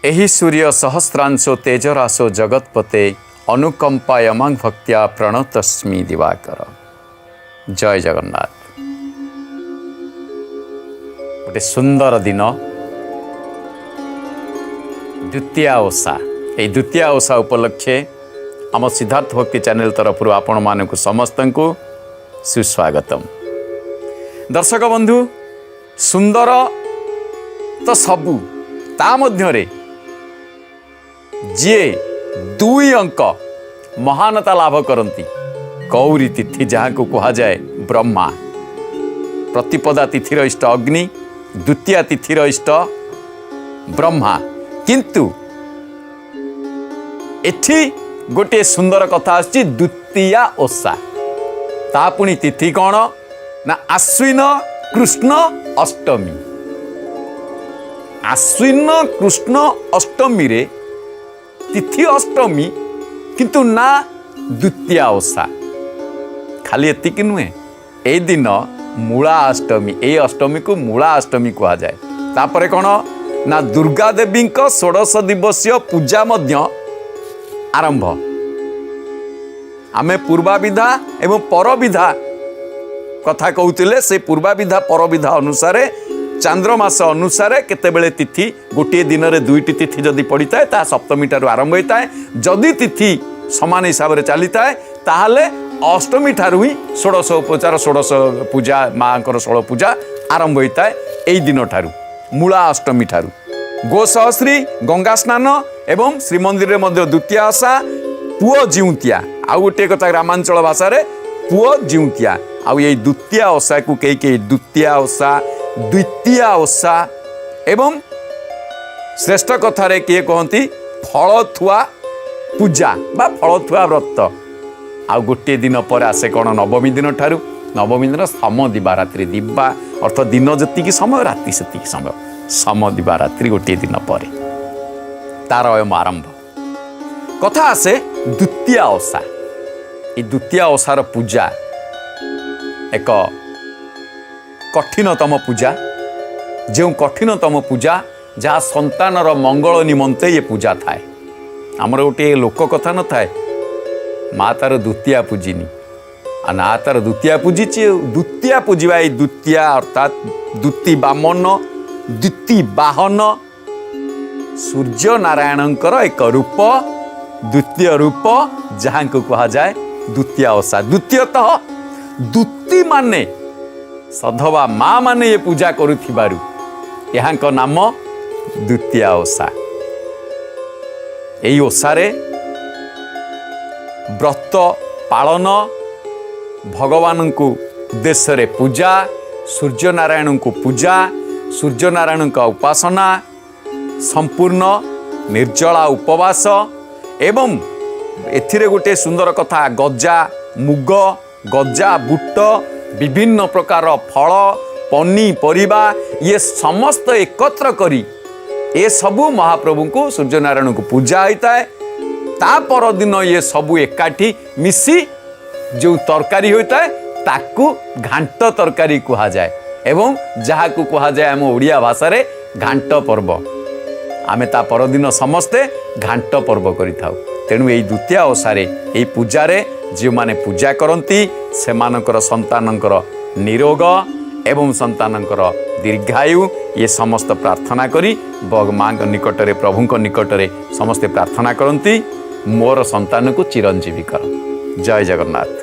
ଏହି ସୂର୍ଯ୍ୟ ସହସ୍ରାଂଶୁ ତେଜରାଶୌ ଜଗତ୍ପତେ, ଅନୁକମ୍ପାୟମାଂ ଭକ୍ତ୍ୟା ପ୍ରଣତସ୍ମି ଦିବାକର। ଜୟ ଜଗନ୍ନାଥ। ଗୋଟେ ସୁନ୍ଦର ଦିନ, ଦ୍ୱିତୀୟା ଓଷା। ଏଇ ଦ୍ୱିତୀୟା ଓଷା ଉପଲକ୍ଷେ ଆମ ସିଦ୍ଧାର୍ଥ ଭକ୍ତି ଚ୍ୟାନେଲ ତରଫରୁ ଆପଣମାନଙ୍କୁ ସମସ୍ତଙ୍କୁ ସୁସ୍ୱାଗତମ। ଦର୍ଶକ ବନ୍ଧୁ, ସୁନ୍ଦର ତ ସବୁ, ତା ମଧ୍ୟରେ ଯିଏ ଦୁଇ ଅଙ୍କ ମହାନତା ଲାଭ କରନ୍ତି, ଗୌରୀ ତିଥି ଯାହାକୁ କୁହାଯାଏ ବ୍ରହ୍ମା। ପ୍ରତିପଦା ତିଥିର ଇଷ୍ଟ ଅଗ୍ନି, ଦ୍ୱିତୀୟା ତିଥିର ଇଷ୍ଟ ବ୍ରହ୍ମା। କିନ୍ତୁ ଏଠି ଗୋଟିଏ ସୁନ୍ଦର କଥା ଆସୁଛି, ଦ୍ୱିତୀୟା ଓଷା, ତା ପୁଣି ତିଥି କ'ଣ ନା ଆଶ୍ୱିନ କୃଷ୍ଣ ଅଷ୍ଟମୀ। ଆଶ୍ୱିନ କୃଷ୍ଣ ଅଷ୍ଟମୀରେ ତିଥି ଅଷ୍ଟମୀ, କିନ୍ତୁ ନା ଦ୍ୱିତୀୟା ଓଷା। ଖାଲି ଏତିକି ନୁହେଁ, ଏଇ ଦିନ ମୂଳା ଅଷ୍ଟମୀ। ଏଇ ଅଷ୍ଟମୀକୁ ମୂଳା ଅଷ୍ଟମୀ କୁହାଯାଏ। ତାପରେ କ'ଣ ନା ଦୁର୍ଗା ଦେବୀଙ୍କ ଷୋଡ଼ଶ ଦିବସୀୟ ପୂଜା ମଧ୍ୟ ଆରମ୍ଭ। ଆମେ ପୂର୍ବାବିଧା ଏବଂ ପରବିଧା କଥା କହୁଥିଲେ। ସେ ପୂର୍ବାବିଧା ପରବିଧା ଅନୁସାରେ, ଚାନ୍ଦ୍ରମାସ ଅନୁସାରେ କେତେବେଳେ ତିଥି, ଗୋଟିଏ ଦିନରେ ଦୁଇଟି ତିଥି ଯଦି ପଡ଼ିଥାଏ, ତାହା ସପ୍ତମୀ ଠାରୁ ଆରମ୍ଭ ହୋଇଥାଏ। ଯଦି ତିଥି ସମାନ ହିସାବରେ ଚାଲିଥାଏ, ତାହେଲେ ଅଷ୍ଟମୀ ଠାରୁ ହିଁ ଷୋଡ଼ଶ ଉପଚାର, ଷୋଡ଼ଶ ପୂଜା, ମାଙ୍କର ଷୋଳ ପୂଜା ଆରମ୍ଭ ହୋଇଥାଏ ଏଇ ଦିନ ଠାରୁ, ମୂଳା ଅଷ୍ଟମୀ ଠାରୁ। ଗୋସହସ୍ରୀ, ଗଙ୍ଗା ସ୍ନାନ ଏବଂ ଶ୍ରୀମନ୍ଦିରରେ ମଧ୍ୟ ଦ୍ୱିତୀୟ ଓଷା, ପୁଅ ଜିଉନ୍ତିଆ। ଆଉ ଗୋଟିଏ କଥା, ଗ୍ରାମାଞ୍ଚଳ ଭାଷାରେ ପୁଅ ଜିଉନ୍ତିଆ। ଆଉ ଏଇ ଦ୍ୱିତୀୟା ଓଷାକୁ କେହି କେହି ଦ୍ୱିତୀୟା ଓଷା, ଦ୍ୱିତୀୟା ଓଷା ଏବଂ ଶ୍ରେଷ୍ଠ କଥାରେ କିଏ କହନ୍ତି ଫଳଥୁଆ ପୂଜା ବା ଫଳଥୁଆ ବ୍ରତ। ଆଉ ଗୋଟିଏ ଦିନ ପରେ ଆସେ କ'ଣ? ନବମୀ ଦିନ ଠାରୁ, ନବମୀ ଦିନ ସମ ଦିବାରାତ୍ରି। ଦିବା ଅର୍ଥ ଦିନ ଯେତିକି ସମୟ, ରାତି ସେତିକି ସମୟ। ସମ ଦିବାରାତ୍ରି ଗୋଟିଏ ଦିନ ପରେ ତାର ଅୟମ ଆରମ୍ଭ। କଥା ଆସେ ଦ୍ୱିତୀୟା ଓଷା। ଏଇ ଦ୍ୱିତୀୟା ଓଷାର ପୂଜା ଏକ କଠିନତମ ପୂଜା, ଯେଉଁ କଠିନତମ ପୂଜା ଯାହା ସନ୍ତାନର ମଙ୍ଗଳ ନିମନ୍ତେ ଇଏ ପୂଜା ଥାଏ। ଆମର ଗୋଟିଏ ଲୋକ କଥା ନଥାଏ, ମା ତାର ଦ୍ୱିତୀୟା ପୂଜିନି, ଆଉ ନା ତାର ଦ୍ୱିତୀୟା ପୂଜିଛି। ଆଉ ଦ୍ୱିତୀୟା ପୂଜିବା, ଏଇ ଦ୍ୱିତୀୟା ଅର୍ଥାତ୍ ଦ୍ୱିତୀ ବାମନ, ଦ୍ୱିତୀ ବାହନ, ସୂର୍ଯ୍ୟ ନାରାୟଣଙ୍କର ଏକ ରୂପ, ଦ୍ୱିତୀୟ ରୂପ, ଯାହାଙ୍କୁ କୁହାଯାଏ ଦ୍ୱିତୀୟା ଓଷା। ଦ୍ୱିତୀୟତଃ ଦ୍ୱିତୀ ମାନେ ସଧବା ମା ମାନେ ଏ ପୂଜା କରୁଥିବାରୁ ଏହାଙ୍କ ନାମ ଦ୍ୱିତୀୟା ଓଷା। ଏଇ ଓଷାରେ ବ୍ରତ ପାଳନ, ଭଗବାନଙ୍କୁ ଉଦ୍ଦେଶ୍ୟରେ ପୂଜା, ସୂର୍ଯ୍ୟନାରାୟଣଙ୍କୁ ପୂଜା, ସୂର୍ଯ୍ୟନାରାୟଣଙ୍କ ଉପାସନା, ସମ୍ପୂର୍ଣ୍ଣ ନିର୍ଜଳା ଉପବାସ। ଏବଂ ଏଥିରେ ଗୋଟିଏ ସୁନ୍ଦର କଥା, ଗଜା ମୁଗ, ଗଜା ବୁଟ, ବିଭିନ୍ନ ପ୍ରକାର ଫଳ, ପନିପରିବା, ଇଏ ସମସ୍ତ ଏକତ୍ର କରି ଏସବୁ ମହାପ୍ରଭୁଙ୍କୁ, ସୂର୍ଯ୍ୟନାରାୟଣଙ୍କୁ ପୂଜା ହୋଇଥାଏ। ତା ପରଦିନ ଇଏ ସବୁ ଏକାଠି ମିଶି ଯେଉଁ ତରକାରୀ ହୋଇଥାଏ, ତାକୁ ଘାଣ୍ଟ ତରକାରୀ କୁହାଯାଏ ଏବଂ ଯାହାକୁ କୁହାଯାଏ ଆମ ଓଡ଼ିଆ ଭାଷାରେ ଘାଣ୍ଟ ପର୍ବ। ଆମେ ତା ପରଦିନ ସମସ୍ତେ ଘାଣ୍ଟ ପର୍ବ କରିଥାଉ। ତେଣୁ ଏଇ ଦ୍ୱିତୀୟା ଓଷାରେ, ଏଇ ପୂଜାରେ ଯେଉଁମାନେ ପୂଜା କରନ୍ତି, ସେମାନଙ୍କର ସନ୍ତାନଙ୍କର ନିରୋଗ ଏବଂ ସନ୍ତାନଙ୍କର ଦୀର୍ଘାୟୁ, ଇଏ ସମସ୍ତ ପ୍ରାର୍ଥନା କରି ମାଙ୍କ ନିକଟରେ, ପ୍ରଭୁଙ୍କ ନିକଟରେ ସମସ୍ତେ ପ୍ରାର୍ଥନା କରନ୍ତି, ମୋର ସନ୍ତାନକୁ ଚିରଞ୍ଜୀବୀ କର। ଜୟ ଜଗନ୍ନାଥ।